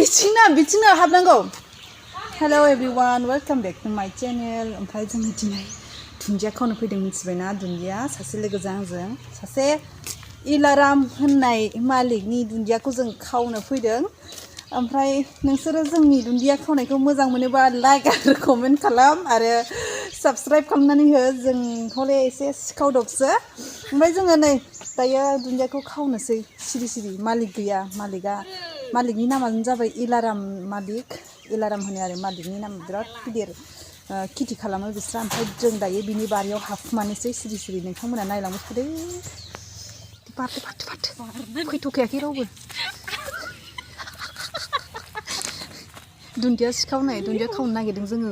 बिथिंना हाबनांगौ hello everyone welcome back to my channel ओमफ्राय जोङो दिनै दुन्दिया खावनो फैदों मिथिबायना दुन्दिया सासे लोगोजों आंजों सासे इलाराम होननाय मालिकनि दुन्दियाखौ जों खावनो फैदों ओमफ्राय नोंसोरो जोंनि दुन्दिया खावनायखौ मोजां मोनोबा लाइक आरो कमेन्ट खालाम आरो साबस्क्राइब खालामनानै हो जों हले एसे सिखावदबसो ओमफ्राय जोङो नै दायो दुन्दियाखौ खावनोसै सिरि सिरि मालिक गैया मालिकनि नामानो जाबाय इलाराम मालिक इलाराम होनो आरो मालिकनि नाम बिराद गिदिर खेथि खालामो बिस्रा ओमफ्राय जों दायो बिनि बारियाव हाबखुमानोसै सिरि सिरि नोंथांमोना नायलांबाय थादो बारदो फैथ'खायाखै रावबो दुन्दिया सिखावनाय दुन्दिया खावनो नागिरदों जोङो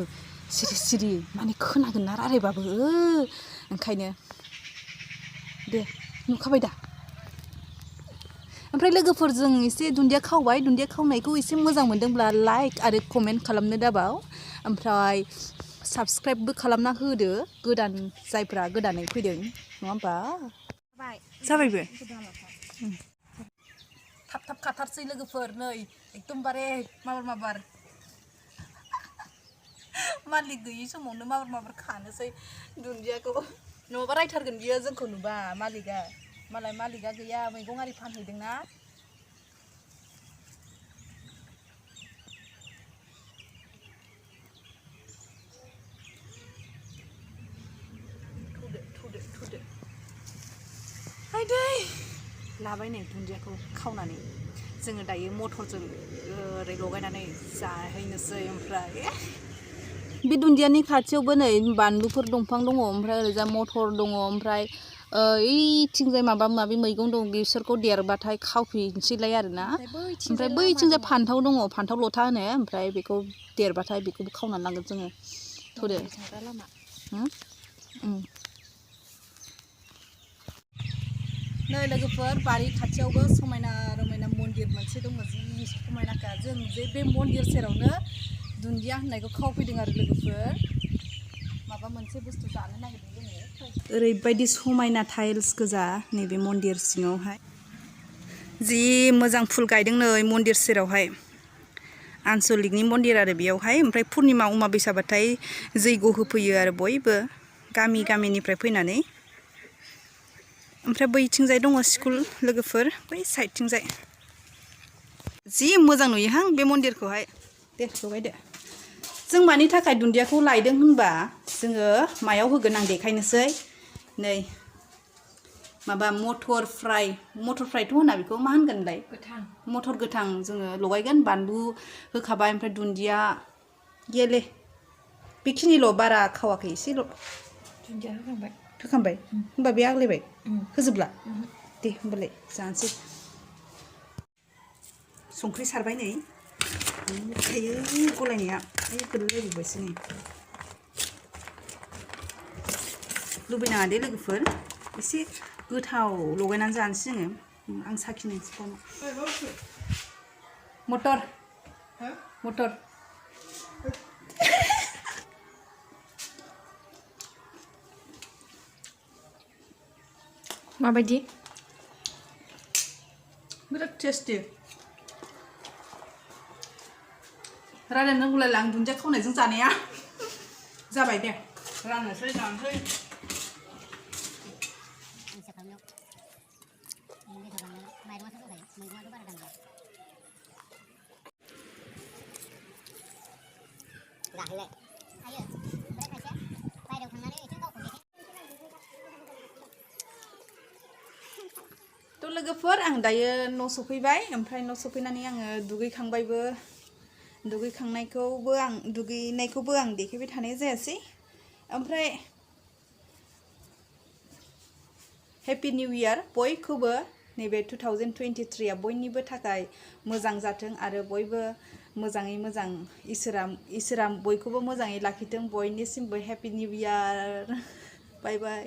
सिरि सिरि माने खोनागोन ना रायलायबाबो ओंखायनो दे नुखाबाय दा ओमफ्राय लोगोफोरजों एसे दुन्दिया खावबाय दुन्दिया खावनायखौ एसे मोजां मोनदोंब्ला लाइक आरो कमेन्ट खालामनो दाबाव ओमफ्राय साबस्क्राइबबो खालामना होदो गोदान जायफ्रा गोदानै फैदों नङा होमबा जाबायबो थाब खाथारसै लोगोफोर नै एकदमबारे माबार मालिक गैयि समावनो माबार खानोसै दुन्दियाखौ नङाबा रायथारगोन बियो जोंखौ नुबा मालिकआ मालाय मालिकआ गैया मैगं आरि फानहैदोंना थुदो हायदै लाबाय नै दुन्दियाखौ खावनानै जोङो दायो मटरजों ओरै लगायनानै जाहैनोसै ओमफ्राय बे दुन्दियानि खाथियावबो नै बानलुफोर दंफां दङ ओमफ्राय ओरैजा मटर दङ ओमफ्राय ओइथिंजाय माबा माबि मैगं दं बिसोरखौ देरबाथाय खावफिनसैलाय आरोना ओमफ्राय बैथिंजाय फान्थाव दङ फान्थाव लथा होनो ओमफ्राय बेखौ देरबाथाय बेखौबो खावनानै लांगोन जोङो थुदो नै लोगोफोर बारि खाथियावबो समायना रमायना मन्दिर मोनसे दङ जि समायनाखा जों जे बे मन्दिर सेरावनो दुन्दिया होननायखौ खावफैदों आरो लोगोफोर माबा मोनसे बुस्थु जानो नागिरदों जोङो ओरैबायदि समायना टाइल्स गोजा नैबे मन्दिर सिङावहाय जि मोजां फुल गायदों नै मन्दिर सेरावहाय आनसलिकनि मन्दिर आरो बेयावहाय ओमफ्राय पुर्निमा अमाबैसाबाथाय जैग' होफैयो आरो बयबो गामिनिफ्राय फैनानै ओमफ्राय बैथिंजाय दङ स्कुल लोगोफोर बै साइडथिंजाय जि मोजां नुयोहां बे मन्दिरखौहाय दे लगायदो जों मानि थाखाय दुन्दियाखौ लायदों होनबा जोङो मायाव होगोन आं देखायनोसै नै माबा मटर फ्राइथ' होना बेखौ मा होनगोनलाय मटर गोथां जोङो लगायगोन बानलु होखाबाय ओमफ्राय दुन्दिया गेले बेखिनिल' बारा खावाखै एसेल' दुन्दिया होखांबाय होमबा बे आग्लायबाय होजोबला दे होमबालाय जानोसै संख्रि सारबाय नै थायो गलायनाया गोलैलायजोब्बायसो नै लुबैनाङा दे लोगोफोर एसे गोथाव लगायनानै जानोसै जोङो आं साखिनोसै मटर माबायदि बिराद टेस्टि रायलायनांगौलाय आं दुन्दिया खावनायजों जानाया जाबाय दे जानोसै थ' लोगोफोर आं दायो न' सफैबाय ओमफ्राय न' सफैनानै आङो दुगैनायखौबो आं देखायबाय थानाय जायासै ओमफ्राय हेपि निउ इयार बयखौबो नैबे 2023 बयनिबो थाखाय मोजां जाथों आरो बयबो मोजाङै मोजां इसोरा बयखौबो मोजाङै लाखिथों बयनिसिमबो हेपि निउ इयार बाय बाय